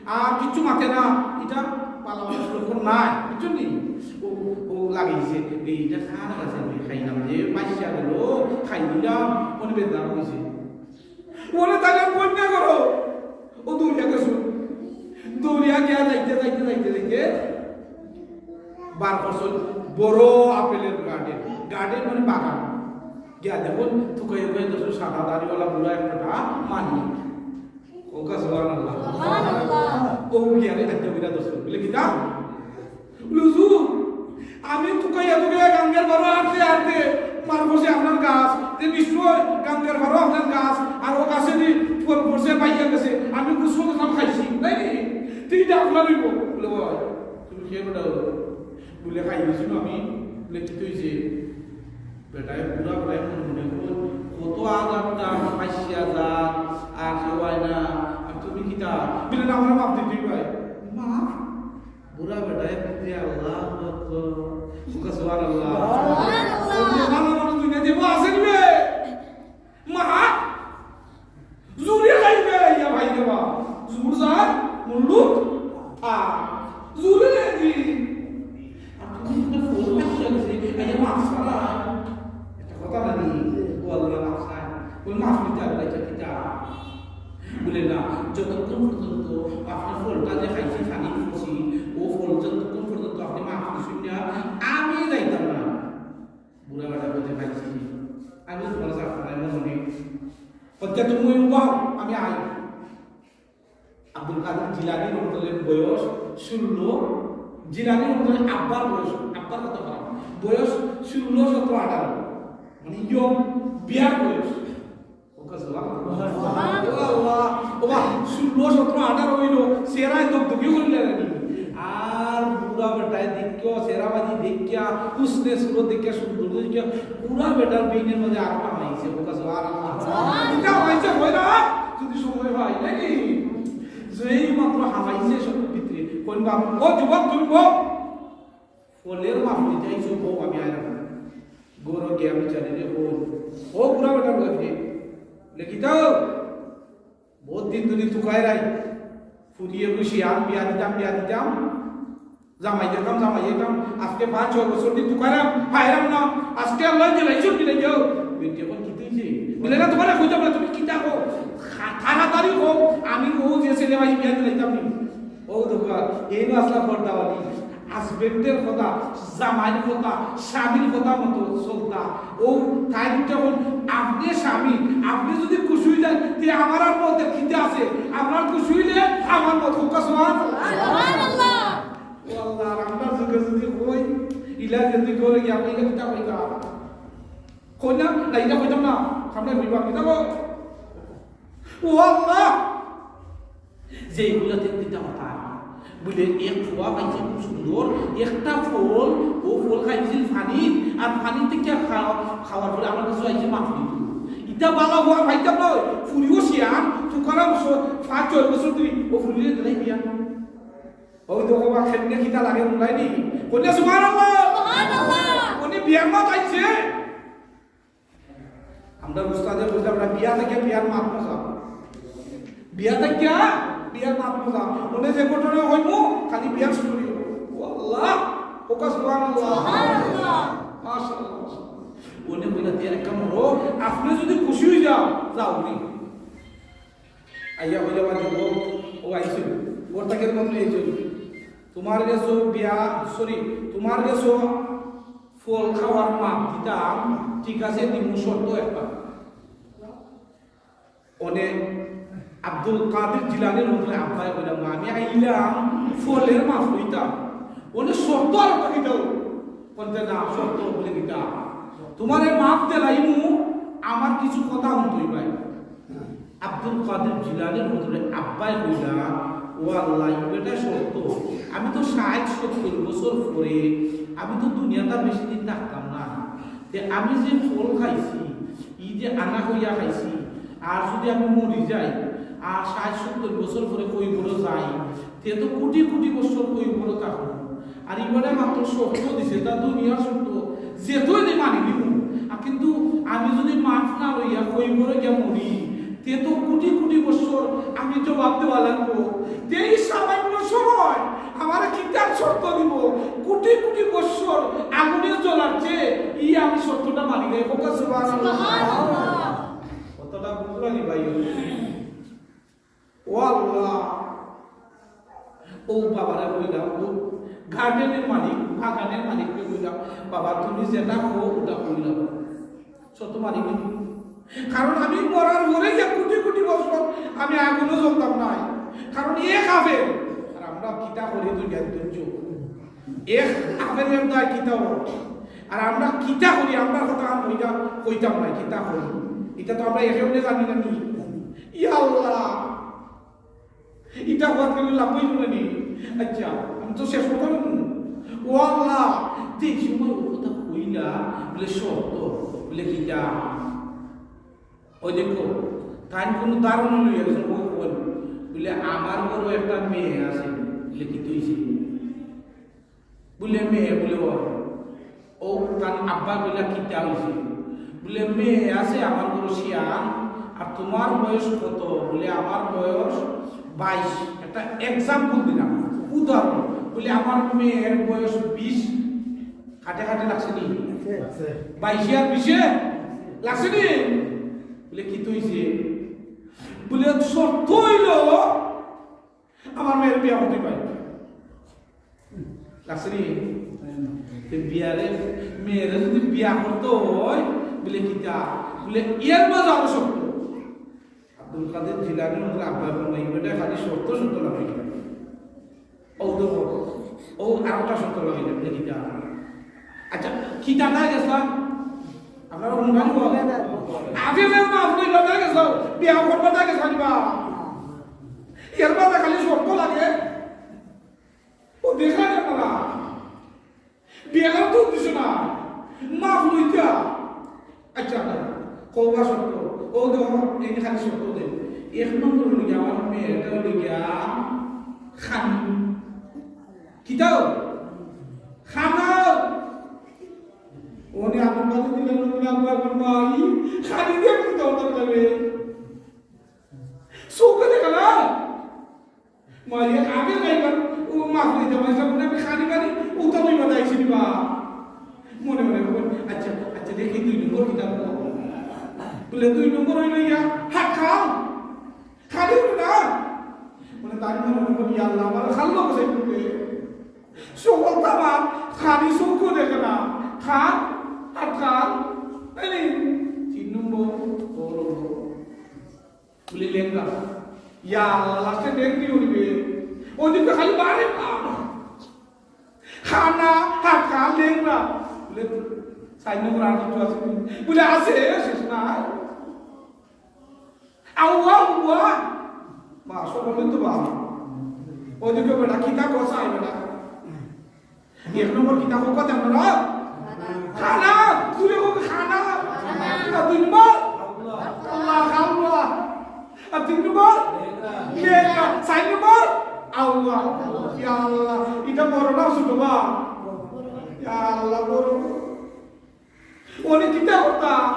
আর কিচ্ছু মাতে না, ইটা ভালা মানষর লক্ষণ নায়, বুঝছইন নি? ও, ও লাগাইছে, এই ইটা কার গাছে আমি খাইলাম, যে বাচ্চা গেল, খাই দিলাম, মনে বেদনা অইছে। বলে, "তাইলে বন্যা করো।" ও দৌড়িয়া গেছে। দৌড়িয়া গিয়া যাইতে, যাইতে, যাইতে, যাইতে বার করছে বড় আপেলর গার্ডেন। গার্ডেন মানে বাগান। গিয়া দেখইন, তুকাইয়া তুকাইয়া দেখইন সাদা দাড়িওয়ালা বুড়া একটা মালিক। ও কা সুবহানাল্লাহ। সুবহানাল্লাহ। ও গিয়া রে, আচ্ছা, বুড়া দোস্ত, বলে, "কিতা?" বলে, "হুজুর, আমি তুকাইয়া তুকাইয়া গাঙ্গের পারো আটতে আটতে মার করছি আপনার গাছ, যে নিশ্চয় গাঙ্গের পারো আপনার গাছ, আর ও গাছে দি ফল পড়ছে, পাইয়া গেছে, আমি গুছল খাইছি, তাই নি? তুই ইটা আপনার অইবো।" বলে, "ওই, তুমি কে বেটা?" বলে, "খাই গেছি না আমি।" বলে, "কিতা অইছে?" বেটায় বুড়া বেটায় মনে মনে কয়, "কত হাজার টা পাঁচশো হাজার, আর কেউ আয় না, আর তুমি কিতা?" বলে, "না, আমার মাফ দিতে ভাই।" মাফ? বুড়া বেটায় বুঝে, আল্লাহু আকবার। সুবহানাল্লাহ। সুবহানাল্লাহ। ভালা মানুষ দুনিয়াত আছে নি বে? মাফ? জুরে খাইবে ইয়া ভাই রে বা। জুর যার, মুল্লুক আর। জুরে রে দি। আর তুমি একটা ফল পাইছো গেছে, আইয়া মাফ ছাড়া। একটা কথা নানি, ও আল্লাহ মাফ চায়। ওই মাফ নিতে আল্লাহ এটা কিতা? বলে না, যতক্ষণ পর্যন্ত আপনার ফলটা যে খাইছি, পানি খাইছি, ও ফল যতক্ষণ পর্যন্ত আপনি মাফ দিছেন না, আমি যাইতাম না। বুড়া বেটা বলতে পারছি, আমি তোমার সাথে মনে মনে, "হত্যা তুমি উবাও, আমি আই।" আব্দুল কাদের জিলানী রহমতুল্লাহ বয়স ষোলো, জিলানী রহমতুল্লাহ আব্বার বয়স, আব্বার কথা বলা, বয়স ষোলো, সতেরো, আঠারো, মানে ইয়ং বিয়ার বয়স। ওকে জবাব। ও আল্লাহ, ও বা, ষোলো, সতেরো, আঠারো অইলো, চেহারায় দগদগি করিলে নানি। আর বুড়া বেটায় দেখিয়া, চেহারাবাজি দেখিয়া, হুসনে সুরত দেখিয়া, সুন্দর দেখিয়া, বুড়া বেটার বেইনর মাঝে আর একটা হামাইছে, ওকে জবাব আল্লাহ। এটা হামাইছে, হয় না? যদি সময় হয়, নাকি? যেই মাত্র হামাইছে সব ভিতরে, কোন বাপ, ও যুবক, তুমি বউ, ফলের মাফ নিতে আইছো, বউ, আমি আইলাম। গরো গিয়া আমি জানি রে, বউ, ও বুড়া বেটার বউ, লেখিতাও, বহুত দিন ধরি তুকাইরায়, ফুরিয়ে খুশি, আর বিয়া দিতাম, বিয়া দিতাম, জামাই দিতাম, জামাই দিতাম। আজকে পাঁচ ছয় বছর ধরি তুকাইরাম, পাইরাম না। আজকে আল্লাহ দিলাইছইন, দিলাইও। বেটি এখন কিতা অইছে? বলে, "না, তোমারে কইতাম না, তুমি কিতা কও? খা-, তাড়াতাড়ি কও, আমি ও যে ছেলে ভাই বিয়া দিলাইতাম নি।" ও দেখো, এই না আসলা পর্দাওয়ালি। হাজবেন্ডর কথা, জামাইর কথা, স্বামীর কথা মতো চলতা। ও তাই যখন আপনি স্বামী, আপনি যদি খুশি অই যান, তে আমার আর মত কিতা আছে? আপনার খুশি অইলে আমার মত। হুক্কা সুবহান। সুবহানাল্লাহ। ও আল্লাহ, আর আমরা যুগে যদি কই, ইলা যদি করে কি আপনি ইলা কিতা কইতা? কই না, না, ইলা কইতাম না। সামনে বিবাহ কিতা কই? ও আল্লাহ! যে এগুলা দেখতে দাও তা। বলে, এক ফুয়া পাইছে খুব সুন্দর, একটা ফল, ও ফল খাইছিল পানি, আর পানি থেকে খাওয়া, খাওয়ার পরে আমার কাছে আইছে মাফ নিত। ইটা বালা ফুয়া পাইতাম নয়, ফুরিও শিয়ান, তুকারাম স-, পাঁচ ছয় বছর ধরে, ও ফুরিয়ে দিলাই বিয়া। ও দেখো বা, খেলনে কিতা লাগে, উলাই নি? কইলে, "সুবহানাল্লাহ।" সুবহানাল্লাহ। উনি বিয়ার মাত আইছে। আমরা উস্তাদে বুঝলাম না, বিয়া থেকে বিয়ার মাত মজা। বিয়া থেকে বিয়ার মাত মজা। মনে যে ঘটনা হইব, খালি বিয়ার শুরু হইব। ও আল্লাহ, ফোকাস সুবহানাল্লাহ। সুবহানাল্লাহ। মাশাআল্লাহ, মাশাআল্লাহ। উনি কইলা, "তে এক কাম করো, আপনি যদি খুশি হয়ে যাও, যাও নি।" আইয়া কইলা, "বাবা, ও, ও আইছিল, ওর তাকে মত নিয়ে আইছিল। তোমার গেছো বিয়া, সরি, তোমার গেছো ফল খাওয়ার মাফ দিতাম, ঠিক আছে, দিমু শর্ত একটা।" অনে আব্দুল কাদের জিলানী রহমতুল্লাহ আব্বায় কইলা, "আমি আইলাম ফলের মাফ লইতাম, অনে শর্ত আর একটা দিতাম।" বলতে, "না, শর্ত বলে দিতাম, তোমারে মাফ দিলাইমু, আমার কিছু কথা হুনতই ভাই।" আব্দুল কাদের জিলানী রহমতুল্লাহ আব্বায় কইলা, "ও আল্লাহ, ই বেটা শর্ত, আমি তো ষাট সত্তর বছর পরে, আমি তো দুনিয়াটা বেশি দিন থাকতাম না, তে আমি যে ফল খাইছি, ই যে আনা কইয়া খাইছি, আর যদি আমি মরি যাই, আর ষাট সত্তর বছর পরে কবরো যাই, তে তো কোটি কোটি বছর কবরো থাকবো। আর ইবারে মাত্র শর্ত দিছে, তা দুনিয়ার শর্ত, যেতই দে মানি নিমু। আর কিন্তু আমি যদি মরে গিয়া মরি, তে তো কোটি কোটি বছর আমি জবাব দেওয়া লাগবো। তে এই সামান্য সময় আমারে কিতার শর্ত দিব, কোটি কোটি বছর আগুনে জ্বলার চেয়ে ই আমি শর্তটা মানি নাই। কউক্কা সুবহানাল্লাহ। সুবহানাল্লাহ। কতটা বুঝলানি ভাই? ও আল্লাহ, ও বাবারে কইলাম, ও গার্ডেনের মালিক, বাগানের মালিকরে কইলাম, "বাবা, তুমি যেটা কও, ওটা কইলাম।" শর্ত মানি নি। কারণ আমি মরার পরে গিয়া কোটি কোটি বছর আমি আগুনও জ্বলতাম নায়। কারণ এ কাফের, আর আমরা কিতা করি দুনিয়ার ধৈর্য। এক আপেলের দায় কিতা অয়? আর আমরা কিতা করি? আমরা কথা আর কইতা, কইতাম না, কিতা করি? ইটা তো আমরা একেবারে জানি না নি। ইয়া আল্লাহ, ইটা হওয়ার গেলে লাভ হইব না নি? আচ্ছা, আমি তো শেষ কথা বলবো। ও আল্লাহ, যে সময় ও কথা কইলা, বলে শর্ত, বলে কিতা? ওই দেখো, তাই কোনো ধারণা লই একজন বউ বল, বলে, "আমার ঘরও একটা মেয়ে আছে।" বলে, "কিতা অইছে?" বলে, "মেয়ে।" বলে, "ও।" ও তার আব্বা বলে, "কিতা অইছে?" বলে, "মেয়ে আছে আমার ঘরো শিয়ান, আর তোমার বয়স কত?" বলে, "আমার বয়স বাইশ।" একটা এক্সাম্পল দিলাম, উদাহরণ। বলে, "আমার মেয়ের বয়স বিশ।" কাটে কাটে লাগছে নি? আছে। বাইশে আর বিশে লাগছে নি? বলে, "কিতা অইছে?" বলে, "শর্ত অইল, আমার মেয়ের বিয়া করতে পারে।" লাগছে নি? তে বিয়ারে, মেয়েরে যদি বিয়া করতে হয়, বলে কিতা? বলে, "এর মাঝে আরো শর্ত।" আব্দুল কাদের জিলানী ওদের আব্বা ফরমাইন, "বেটা খালি শর্ত, শর্ত লাগাই।" ও তো, ও আরেকটা শর্ত লাগাই, বলে কিতা? আচ্ছা, কিতা তাই গেছলাম? আপনারা হুনবা নি? আগে মেয়ের মা আপনি কথা গেছলাম, বিয়া করবা তাই গেছলাম বা? এর মাঝে খালি শর্ত লাগে। ও দেখলেন আপনারা? বিয়া করা তো উদ্দেশ্য না, মাফ লইতা। আচ্ছা, না, কওবা শর্ত। ও দেখো, এই খালি শর্ত দেন। এক নম্বর অইল গিয়া, আমার মেয়েটা অইল গিয়া খানি। কিতা? খানা। ওনে আমার কাছে দিলে, ওনে আব্বা এখন ভাই, খানি দিয়ে আমি দরকার লাগে। চোখে দেখে না। মারিয়া আগে যাইবার, ও মাফ লইতে পারছিলাম না, আমি খানি মারি, ও তো আমি বাজাইছি দিবা। মনে মনে কই, "আচ্ছা, আচ্ছা, দেখি দুই নম্বর কিতা কয়।" বলে, "দুই নম্বর অইল গিয়া, হাত খাও।" খালি উঠে না। মানে, তার মনে মনে কই, "ইয়া আল্লাহ, আমার খাল লোক আছে।" সকল তামাম খালি চোখও দেখে না। খান আর খান, এই তিন নম্বর, বড় বড়। বলে, "লেংড়া।" ইয়া আল্লাহ, লাস্টে লেংড়ি উঠবে। ওদিকে খালি বাড়ে না। খানা, হাঁকা, লেংড়া। বলে, "চার নম্বর আর কিছু আছে নি?" বলে, "আছে, শেষ নাই।" আউয়া, উয়া। মা, সকলে তো বাবা। ওদিকে বেটা, কিতা কসাই বেটা। এক নম্বর কিতা কও কথা আমরা? খানা, জুরে কও খানা। আর দুই নম্বর? আল্লাহ, আল্লাহ। আর তিন নম্বর? লেংড়া। চার নম্বর? আল্লাহ। ইয়া আল্লাহ। ইটা বড় না ছোট বা? ইয়া আল্লাহ, বড়। ওরে কিতা কথা?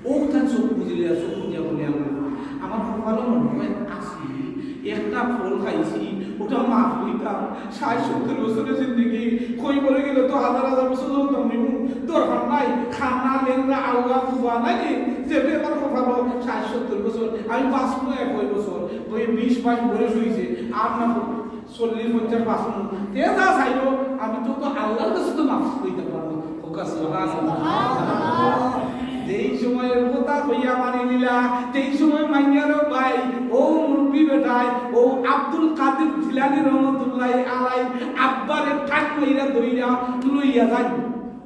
ও তার চোখ বুঝিলে, চোখ বুঝিয়া বলে, "আল্লাহ, আমার কপালো মনে হয় আছে, একটা ফল খাইছি, ওটা মাফ হইতাম, ষাট সত্তর বছরের জিন্দেগি, কই মরে গেলে তো হাজার হাজার বছর চলতাম নিমু, দরকার নাই, খানা, লেংড়া, আউয়া, বুবা নাই রে, যেটা আমার কপালো ষাট সত্তর বছর, আমি বাঁচবো একই বছর, ওই বিশ বাইশ বয়স হইছে, আর না চল্লিশ পঞ্চাশ বাঁচমু, তে যা চাইবো, আমি তো, তো আল্লাহর কাছে তো মাফ কইতে পারবো।" কউক্কা সুবহানাল্লাহ। যেই সময় কথা কইয়া মানি নিলা, সেই সময় মাইয়ারও ভাই, ও মুরব্বি বেটায়, ও আব্দুল কাদির জিলানী রহমতুল্লাহ আলাই আব্বারে টান মাইরা ধইরা লইয়া যাই।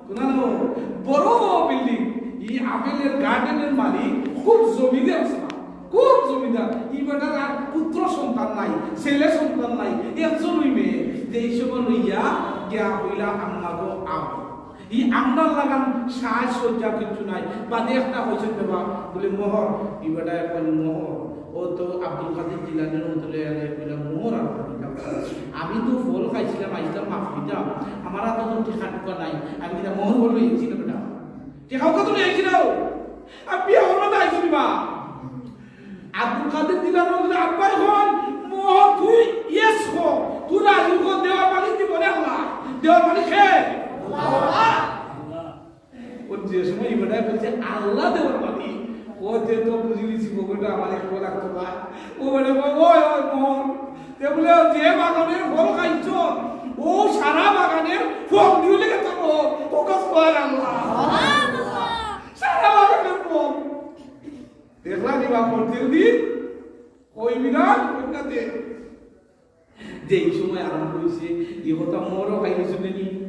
কোনানো বড় বিল্ডিং, ই আপেলের গার্ডেনের মালিক, খুব জমিদার ছিল। খুব জমিদার, ই বেটার আর পুত্র সন্তান নাই, ছেলে সন্তান নাই, একজনই মেয়ে। যে এই সময় লইয়া গিয়া কইলা, "আম্মা গো, আও।" ই আমরার লাগান সাজসজ্জা কিচ্ছু নাই, বাদে একটা কইছে দেবা, বলে, "মোহর।" ই বেটা এখন মোহর, ও তো আব্দুল কাদির জিলানী রহমতুল্লাহ আলাইহি কইলা, "মোহর আর কি দিতাম? আমি তো ফল খাইছিলাম, আইছিলাম মাফ দিতাম, আমার হাতে তো টেকা টুকা নাই, আমি কিতা মোহর বলে গেছি না বেটা?" টেকাও কত নিয়ে আইছিল? আর বিয়া হলো না, আইসি বা। আব্দুল কাদের জিলানী বলে, "আব্বা, এখন মোহর তুই ইয়েস কর, তুই রাজি কর, দেওয়ার মালিক দিব রে আল্লাহ, দেওয়ার মালিক কে?" আল্লাহ। ও যে সময় ইবাদায় বলছে, "আল্লাহ দেওয়ার মালিক", ও যে তো বুঝি নিছি, বউটা আমার একটু লাগতো না। ও বেটা কয়, "ওই, ওই, মোহর।" তে বলে, "যে বাগানের ফল খাইছ, ও সারা বাগানের ফল দিয়ে লেগে তো মোহর।" ও কাজ কয় আল্লাহ। সারা বাগানের ফল। দেখলা নি বা, পরদিন দি ওই বিরাট কন্যাতে যেই সময় আরম্ভ হইছে, ই কথা মোরও খাইলে শুনেনি।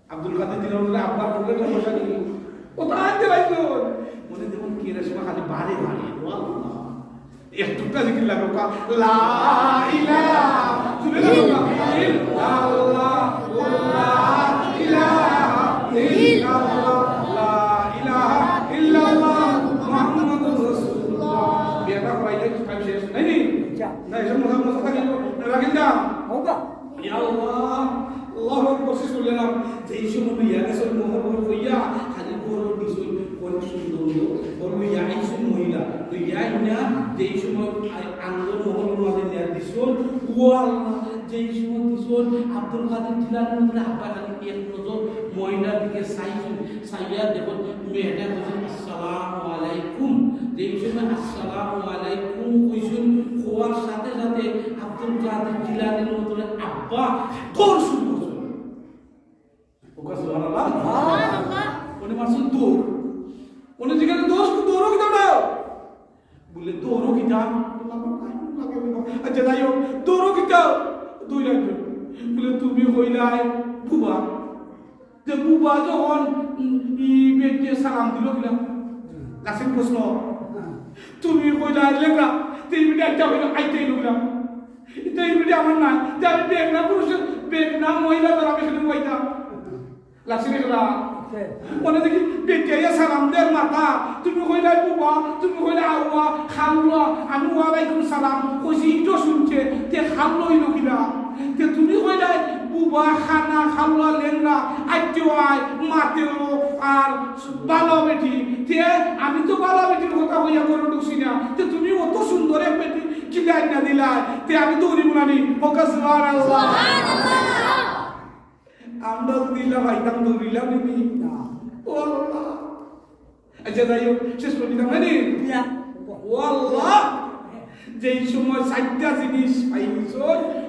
আব্দুল কাদের জিলানীর আব্বার পকেটে পয়সা নেই। ও তো আনতে পারতো। মনে দেখুন কি রেশমা খালি বারে বারে, ও আল্লাহ। একটুটা জিকির লাগলো কা, লা ইলাহা, জুড়ে লাগলো কা, ইল্লাল্লাহ, লা ইলাহা ইল্লাল্লাহ, লা ইলাহা ইল্লাল্লাহ, মুহাম্মাদুর রাসূলুল্লাহ। বিয়াটা করাইলে কাজ শেষ, নাইনি? আচ্ছা। না, এসব মজা মজা থাকে, রাখিল দা। হোক। ইয়া আল্লাহ, আল্লাহু আকবার, শেষ করলাম। যেই সময় লইয়া গেছে মোহর মোহর কইয়া, খালি বড় বিষয়, কোন সুন্দর লোক, ও লইয়া আইছে মহিলা, লইয়া আইনা, যেই সময় আ-, আন্দোলন মোহর মাঝে নিয়ে দিছুন, ও আল্লাহ, যেই সময় দিছুন, আব্দুল কাদের জিলানীর মতন আব্বা খালি এক নজর মহিলার দিকে চাইছুন, চাইয়া দেখুন, মেয়েটা বলছে, "আসসালামু আলাইকুম।" যেই সময় "আসসালামু আলাইকুম" কইছুন, কওয়ার সাথে সাথে আব্দুল কাদের জিলানীর মতন আব্বা দৌড় শুরু করছুন। ওকা সুবহানাল্লাহ। সুবহানাল্লাহ। উনি মারছুন দৌড়। উনি জিজ্ঞাসা, "দৌড়, দৌড়ো কিতা দাও?" বলে, "দৌড়ো কিতা?" আচ্ছা, যাই হোক, "দৌড়ো কিতা?" দুই রাখবে। বলে, "তুমি কইলাই বুবা।" যে বুবা যখন, উম, ই বেটিয়ে সালাম দিল কিনা? লাসিম প্রশ্ন। তুমি কইলা লেখা, তে ই বেটি একটা হইল, আইতে হইল কিনা? তে ই বেটি আমার নাই, তে আমি বেগনা পুরুষের, বেগনা মহিলা ধর আমি সেদিন পাইতাম। লাসিম এগুলা। মনে দেখি বেটিয়ে সালাম দের মাথা, তুমি কইলা বুবা, তুমি কইলা আউয়া, খালুয়া, আমি ওয়ালাইকুম সালাম, কইছি ইটো শুনছে, তে খালু হইল কিনা? তে তুমি কইলায়, "বুবা, খানা, খালুয়া, লেংড়া, আইতেও আয়, মাতেও আর ভালা বেটি।" তে আমি তো ভালা বেটির কথা কইয়া ঘরো ঢুকছি না। তে তুমি অত সুন্দর এক বেটি কিলা আইনা দিলায়? তে আমি দৌড়ি বুলানি, ওকা সুবহানাল্লাহ। সুবহানাল্লাহ। আমরা যদি ইলা পাইতাম, দৌড়িলাম নি? না। ও আল্লাহ। আচ্ছা, যাই হোক, শেষ করি দিতাম, নানি? না। ও আল্লাহ, যেই সময় চারটা জিনিস পাইছো,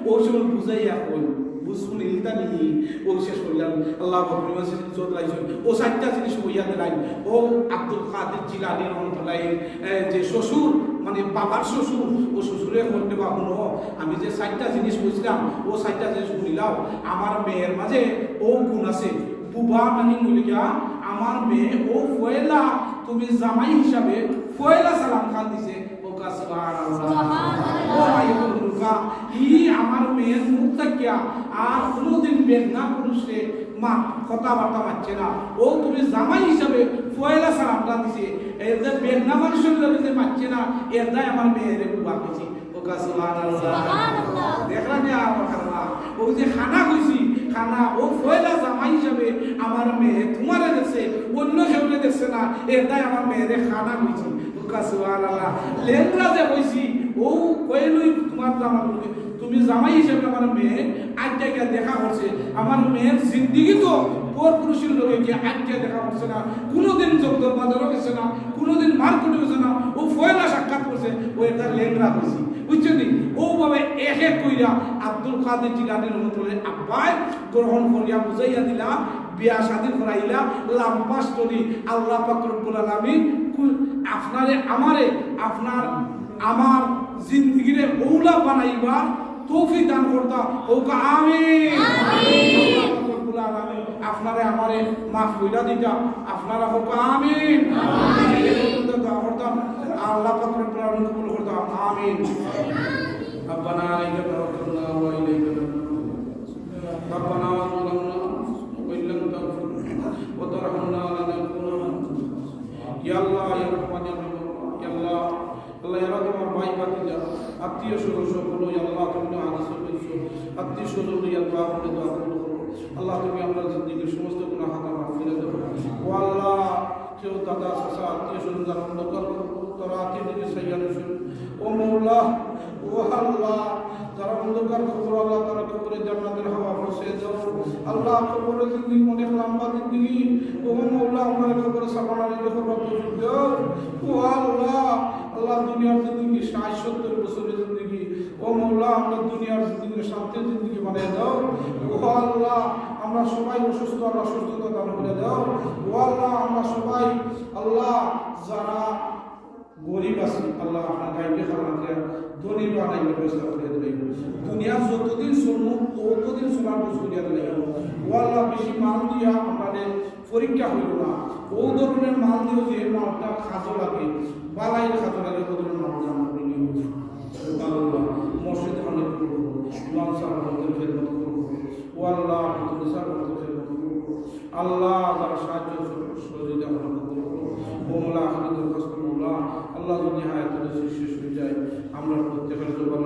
ওই সময় বুঝাইয়া কই, বুঝুন ইলতা নি, ও শেষ করলাম। আল্লাহ ভগবান শেষ করতে লাগছে। ও চারটা জিনিস কইয়া দিলাই। ও আব্দুল কাদের জিলানী রহমতুল্লাহ, এ, যে শ্বশুর, মানে বাবার শ্বশুর, ও শ্বশুরে বলতে বা হুনো, আমি যে চারটা জিনিস বুঝলাম, ও চারটা জিনিস বুঝলাম, আমার মেয়ের মাঝে ও গুণ আছে। বুবা নানি মলিকা, আমার মেয়ে ও পয়লা, তুমি জামাই হিসাবে পয়লা সালাম খান দিছে। ওকা সুবহানাল্লাহ। সুবহানাল্লাহ। ও ভাই বোন, ই আমার মেয়ের মুখ থাকিয়া আর কোনোদিন বেগনা পুরুষরে মা কথাবার্তা মারছে না। ও তুমি জামাই হিসাবে পয়লা সালামটা দিছে। এর যে বেগনা মানুষের লগে যে মারছে না, এর দায় আমার মেয়েরে বুবা কইছি। ওকা সুবহানাল্লাহ। সুবহানাল্লাহ। দেখলা নি আমার খালা? ও যে খানা কইছি, খানা, ও পয়লা জামাই হিসাবে আমার মেয়ে তোমারে দেখছে, অন্য কেউরে দেখছে না, এর দায় আমার মেয়েরে খানা কইছি। ওকা সুবহানাল্লাহ। লেংড়া যে কইছি, ও কইলই তোমার জামাই, তুমি জামাই হিসাবে আমার মেয়ে আজকে গিয়া দেখা করছে। আমার মেয়ের জিন্দেগি তো পর পুরুষের লগে গিয়া আজকে দেখা করছে না, কোনোদিন জগদল বাজারও গেছে না, কোনোদিন মার্কেটও গেছে না, ও পয়লা সাক্ষাৎ করছে, ও একটা লেংড়া কইছি। বুঝছো নি? ও ভাবে এক এক কইরা আব্দুল কাদের জিলানী রহমতুল্লাহ আব্বায় গ্রহণ করিয়া বুঝাইয়া দিলা, বিয়া শাদী করাইলা, লম্বা story। আল্লাহ পাক রব্বুল আলামিন কু-, আপনারে আমারে, আপনার আমার জিন্দেগিরে অউলা বানাইবার তৌফিক দান করতা, ওকা আমিন। আমিন। আল্লাহ পাক রব্বুল আলামিন আপনারে আমারে মাফ কইরা দিতা, আপনারা ওকা আমিন। আমিন। এই পর্যন্ত দোয়া করতাম, আল্লাহ পাক রব্বুল আলামিন কবুল করতা, আমিন। ربنا عليك توكلنا وإليك أنبنا. ربنا ظلمنا أنفسنا وإن لم تغفر لنا وترحمنا لنكونن من الخاسرين. ইয়া আল্লাহ, ইয়া রহমান, ইয়া রহিম, ইয়া আল্লাহ, আল্লাহ, এরা তোমার ভাই ভাতিজা, আত্মীয় স্বজন সকল, ইয়া আল্লাহ, তুমি তো হাদিস করেছো, আত্মীয় স্বজন, ইয়া আল্লাহ, তুমি দোয়া কবুল করো। আল্লাহ, তুমি আমরার জিন্দেগির সমস্ত গুনাহ খাতা মাফ করি দেও। ও আল্লাহ, দাদা, চাচা, আত্মীয় স্বজন যারা অন্ধকার কবর, তারা আত্মীয় দিকে সাইয়া রয়েছেন। ও মৌলা, ও আল্লাহ, যারা অন্ধকার কবর, আল্লাহ, তারা কবরে জান্নাতের হাওয়া পৌঁছে দাও। আল্লাহ, কবরে জিন্দেগি অনেক লম্বা জিন্দেগি। ও মৌলা, আমরা কবরে সাবানা রেডি করবার তৌফিক দাও। ও আল্লাহ, আল্লাহ, দুনিয়ার জিন্দেগি ষাট সত্তর বছরের জিন্দেগি। ও মৌলা, আমরা দুনিয়ার জিন্দেগি শান্তির জিন্দেগি বানিয়ে দাও। ও আল্লাহ, আমরা সবাই অসুস্থ, আল্লাহ, সুস্থতা দান করে দাও। ও আল্লাহ, আমরা সবাই, আল্লাহ, যারা গরিব আছি, আল্লাহ, আপনার গাইবে খানা দিয়া ধনী বানাইবার ব্যবস্থা করে দিলাইও। দুনিয়া যতদিন চলবো, ততদিন চলার বুঝ করিয়া দিলাইও। ও আল্লাহ, বেশি মাল দিয়া আমরা পরীক্ষা হইল না। ও ধরনের মাল দিও যে মালটা কাজে লাগে, বালাইর কাজে লাগে, ও ধরনের মাল দিয়া আমরা বিনিয়োগ করি। আল্লাহ, মসজিদ খানে করবো, ইমাম সাহেব আমাদের খেদমত করবো। ও আল্লাহ, আমাদের সাহেব আমাদের খেদমত করবো। আল্লাহ, যারা সাহায্য সহযোগিতা আমাদের করবো। ও মৌলা, আখেরি দরখাস্ত মৌলা, আল্লাহ, যদি হায়াত শেষ হয়ে যায়, আমরা প্রত্যেকের জবান